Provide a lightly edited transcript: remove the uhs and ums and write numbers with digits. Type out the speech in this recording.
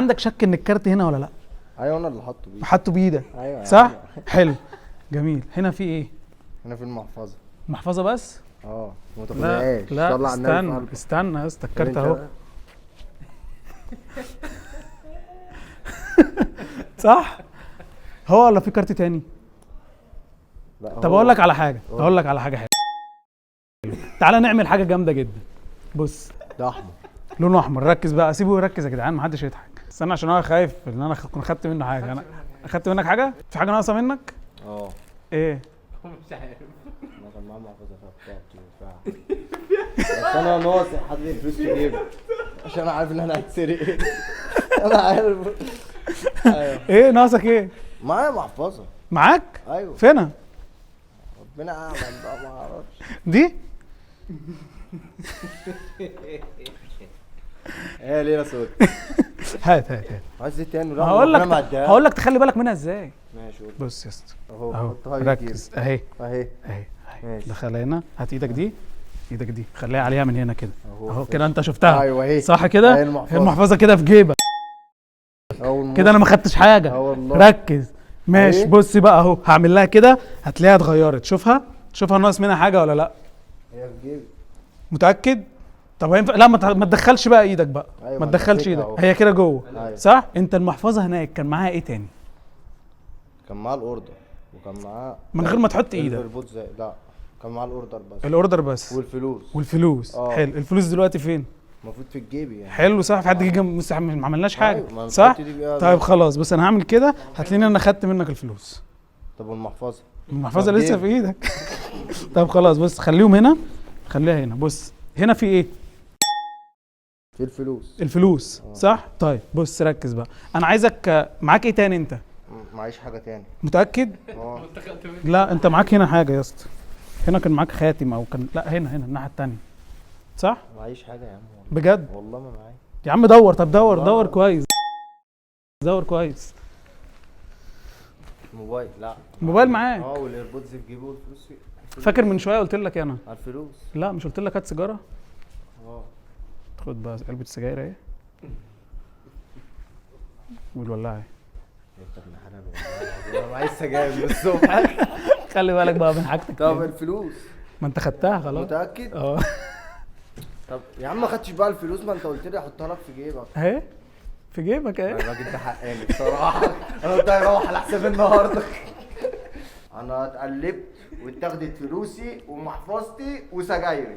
عندك شك ان الكارت هنا ولا لا؟ ايوه انا اللي حاطه بيه. حاطه بايدك. ايوه يا صح؟ عم. حلو جميل. هنا في ايه؟ هنا في المحفظة. محفظة بس؟ اه ما لا تاخدهاش. لا، صلى على النبي في استنى قلبك. استنى يا اسطى، الكارت انت اهو. صح؟ هو ولا في كارت تاني؟ لا طب هو. اقول لك على حاجة، اقول لك على حاجة حلوة. تعالى نعمل حاجة جامدة جدا. بص ده احمر، لونه احمر. ركز بقى، سيبه يركز يا جدعان، محدش يضحك. استنى عشان انا خايف ان انا اكون خدت منه حاجة. انا اخدت منك حاجة؟ في حاجة ناقصه منك؟ اه ايه؟ مش عارف. انا كان معايا محفظة فيها بطاقتي وفيها، بس انا ناصح حاطط الفلوس في جيبي عشان انا عارف ان انا هتسرق. انا عارف. ايوه ايه ناقصك؟ ايه؟ معايا محفظة. معاك؟ ايوه. فينها؟ ربنا اعلم بقى، ما اعرفش. دي؟ ايه ليلة سود. هات هات هات. عايز ايه تاني؟ لا هقول ربنا ما لك، عداها. هقول لك تخلي بالك منها ازاي. ماشي قول. بص يا اسطى اهو اهو، حطها في ركز اهي جيبي. اهي اهي اهي. ماشي. دخلها هنا. هات ايدك دي، ايدك دي خليها عليها من هنا كده اهو اهو كده. انت شفتها؟ ايوه اهي. صح كده؟ اهي المحفظة. المحفظة كده في جيبك اهو كده. انا ما خدتش حاجة. اه والله. ركز ماشي. اهي. بص بقى اهو، هعمل لها كده هتلاقيها اتغيرت. شوفها، شوفها ناقص منها حاجة ولا لا؟ هي في جيبي. متاكد؟ طب ينفع؟ لا ما تدخلش بقى ايدك بقى. أيوة، ما ما تدخلش أنا ايدك، أهو. هي كده جوه. أيوة. صح؟ انت المحفظة هناك كان معاها ايه تاني؟ كان معاه ال order وكان معاه من غير ما تحط ايدك. ال AirPods. لا كان معاه ال order بس. ال order بس والفلوس. والفلوس. حلو. الفلوس دلوقتي فين؟ المفروض في الجيب يعني. حلو صح؟ في حد جه جنب ما عملناش حاجة. أيوة، ما أنا صح؟ الحتة دي بقى- طيب خلاص، بص انا هعمل كده هتلاقيني انا خدت منك الفلوس. طب والمحفظه؟ المحفظة طب لسه جيب. في ايدك. طب خلاص بص، خليهم هنا، خليها هنا. بص هنا في ايه؟ في الفلوس. الفلوس صح؟ طيب بص ركز بقى، انا عايزك معاك ايه تاني انت؟ معيش حاجة تاني. متاكد؟ اه. لا انت معاك هنا حاجة يا اسطى. هنا كان معاك خاتم او كان، لا هنا، هنا الناحية التانية صح؟ معيش حاجة يا عم والله. بجد؟ والله ما معايا. يا عم دور. طب دور، والله دور ما- كويس، دور كويس. موبايل لا. موبايل معاك. اه وال AirPods في جيبي والفلوس في فاكر من شوية قلت لك انا على الفلوس. لا مش قلت لك هات سيجارة؟ اه. خد بقى علبة سجاير اهي والولاعه اهي. انت ابن حلال والله العظيم. انا عايز سجاير من الصبح. خلي بالك بقى من حاجتك. طب الفلوس؟ ما انت خدتها خلاص. متاكد؟ اه. طب يا عم ما خدتش بقى الفلوس، ما انت قلت لي احطها لك في جيبك. اهي في جيبك اهي. الراجل ده حقاني بصراحة. انا قلت هيروح على حساب النهارده. انا اتقلبت واتاخدت فلوسي ومحفظتي وسجايري.